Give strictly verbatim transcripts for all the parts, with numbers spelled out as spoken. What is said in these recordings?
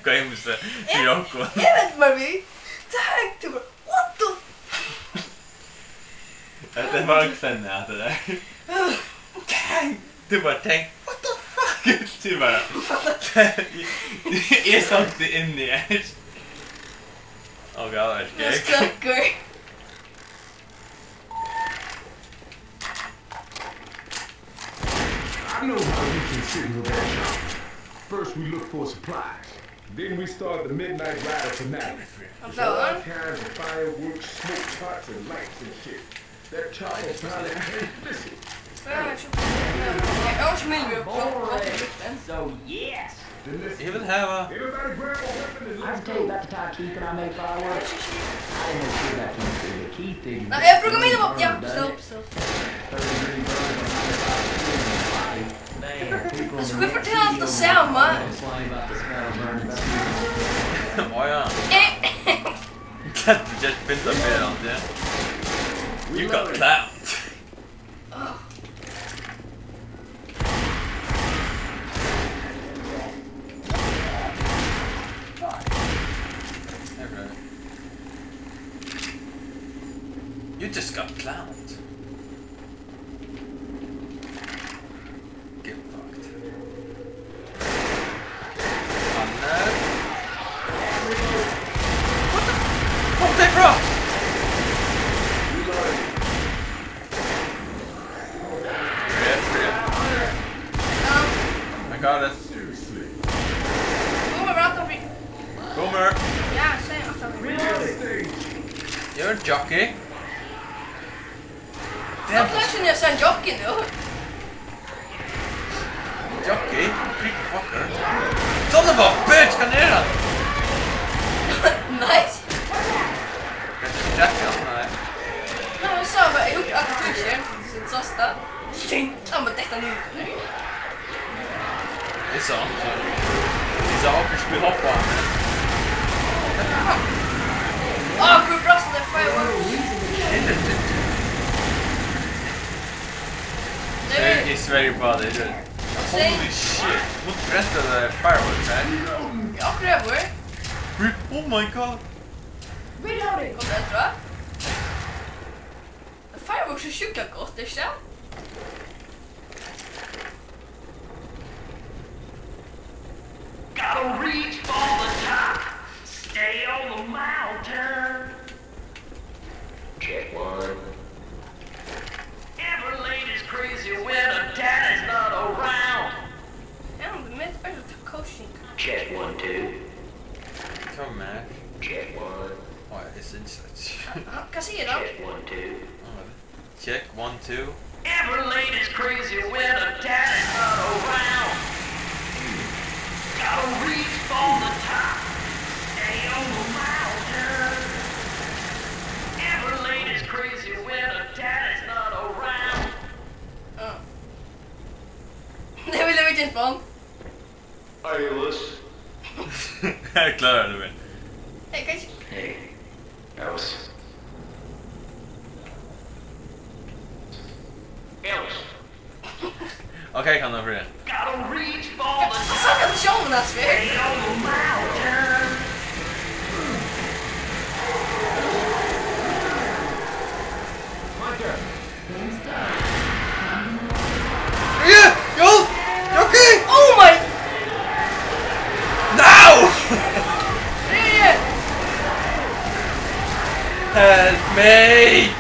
Goymir seg fyri okkum. Eg veit mær við. Tank, tú bara, what the Hetta er bara kvenna, hatta har. Tank! Tú bara tank. What the fuck? Tú bara. Eg sótti inn í her. Oh god, er skrekk. Skrekkur. I know how you can sit in your back shop. First we look for supplies. Then we start the Midnight Rider finale. With all kinds of fireworks, smoke pots, and lights and shit. That chopper pilot can't miss it. So yes. Then let's Eg vil hava. Everybody grab a weapon and let's go. I can tell you about the time Keith and I made fireworks. I didn't know shit about Keith, but Keith did. Nei, eg brúki míni vopn. Ja, bestell, bestell. Altso, hví fortelur alt tað sama? Á ja. Just been the bit on there. You got clowned. You just got clowned. Get fucked. Hann er. What the? Kom teg frá! Red, red. I got it. Boomer, right over here. Boomer. Yeah, same, after me. You're a jockey. Damn. Hvat er det, jeg sa jockey nå? Jockey? Creepy fucker. Son of a bitch, hva er det? Nice. Hva er det, Jack, altså, nei? Nei, men så var jeg jo akkurat ikke, så sa det. Sting. Ja, men dette er nå. It's on. He's all just be hop on. Ah, gud, Russell, det er fireworks. It's very bad, isn't it? Holy shit. What the rest of the fireworks, man? Ja, akkurat, boy. Oh my god. Reloading. Kom det, tror jeg. Fireworks er sjúkliga gott, er ikki tað? Gotta reach for the top. Stay on the mountain. Check one. Every lady's crazy when her daddy's not around. Ja, men vit eru til coaching. Check one, two. Come back. Check one. Oh, it's inside. Hva sigur hann? Check one, two. Oh, check one, two. Every lady's crazy when her daddy's not around. Gotta reach for the top. Stay on the mountain. Every lady's crazy when her daddy's not around. Oh. They will never just bomb. Alice. Eg klári tað, men. Hey, kanskje. Hey, Alice. Alice. Okay, kann du free. Gotta reach for the top. Stay on the mountain. My turn. Yeah, yo, okay. Oh my. No! Yeah, yeah. Help me.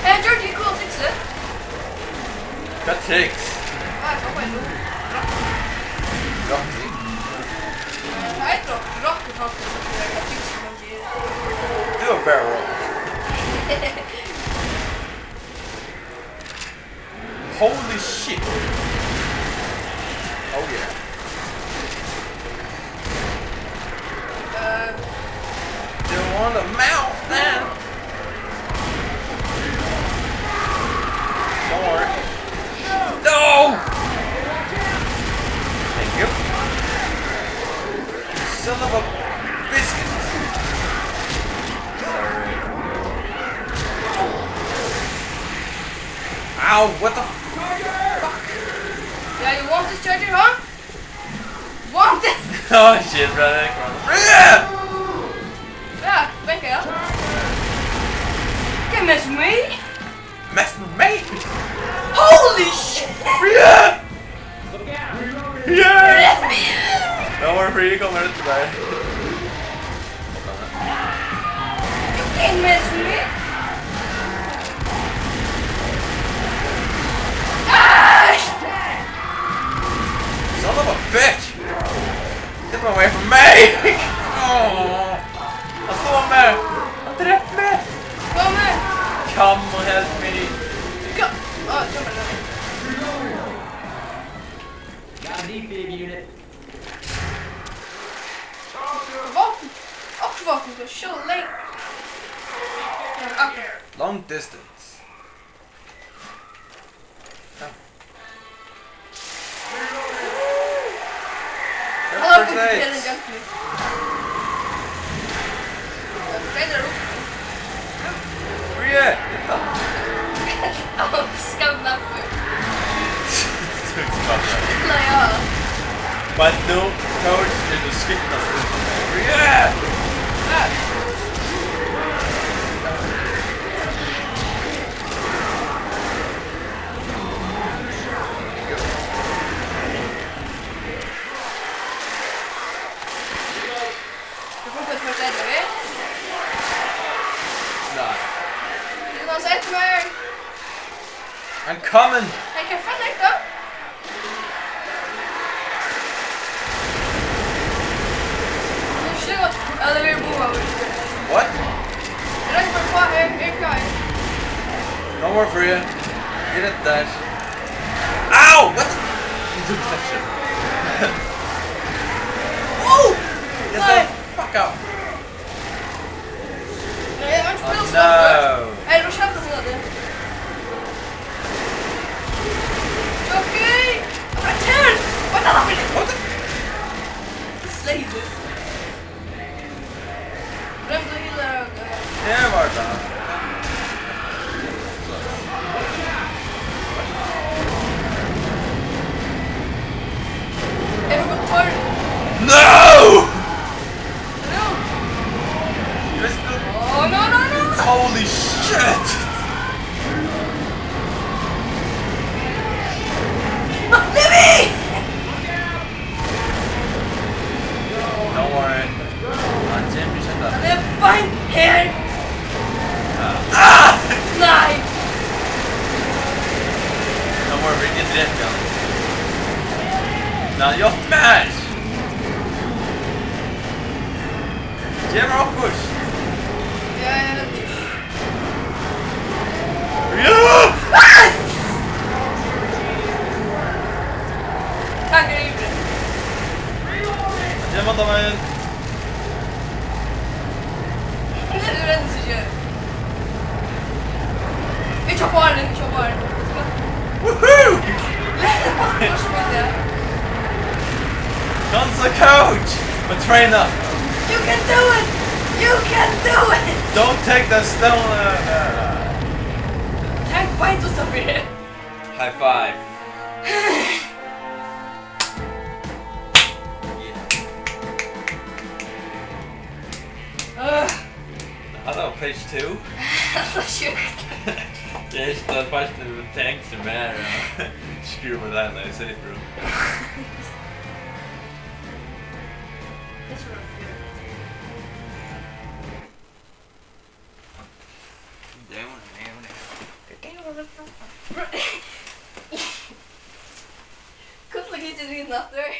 Hey, George, you cool six, eh? Hvat triks? Ah, so cool. Rock. Rock. Nei, rock, rock, rock, rock, rock, rock. Do a barrel roll. Holy shit. Oh yeah. Uh, they want a mount, man. Don't worry. No! Thank you. Son of a biscuit! Ow, what the fuck? Yeah, you want this charger, huh? Oh shit, bro. Ja, vekk, ja. Hvat er mest meg? Mest meg? Holy shit! Yeah! Yeah! Don't worry, free, you come right to die. You can't miss me. Ah! Son of a bitch! Get away from me! Oh! Han slår meg! Han drepte meg! Kom her! Come og help me! Kom! Å, kom her, kom her. Våpen! Okkurt våpen, so skjót lengt. Akkurát. Long distance. Ja. Hann har first aid. Bíðið, vit ta. Á, skamlappur. Nei, ja. But no, courage is the sweetness. Yeah! Tú fórt at føra deg við? Nei. Tú kanst seta meg. I'm coming. Hey, hvat faen er hetta? Nú skjót. Ja, tað verður boðað. What? Er tað bara, er, er klar? Don't worry for you. Get it dash. Ow! What the f-, you took that shit. Oh! Get the fuck out. Nei, hann spælir. Oh, no. Hey, nú skjót hann. Jockey! What the f-, what the f-, slay this. Hvør er healer? Her var tað. Er tað tveir? No! No! Oh, no, no, no! Holy shit! Leave me! Don't worry. Hann kemur ikki undan. Hann er beint her. Ah! Nei! Don't worry, vit geta drept hann. Nei, hjálp mær! Gev mær okkurt! Ja, eg veit ikki. Ja! Ah! Takk, Ríkir. Eg má ta meg inn. Eg veit ikki. Ikki á barrin, ikki á barrin. Woohoo! Let's go. Guns a coach! But train up! You can do it! You can do it! Don't take the stone, uh, uh. Takk, beint uttanfyri. High five. Yeah. Øh. Hatta var page two. Hatta var sjúkt. Eg helt, at parturin við tanks er meira. Skriva tað inn í safe room. This one was good. Hvussu líkist tað aftur?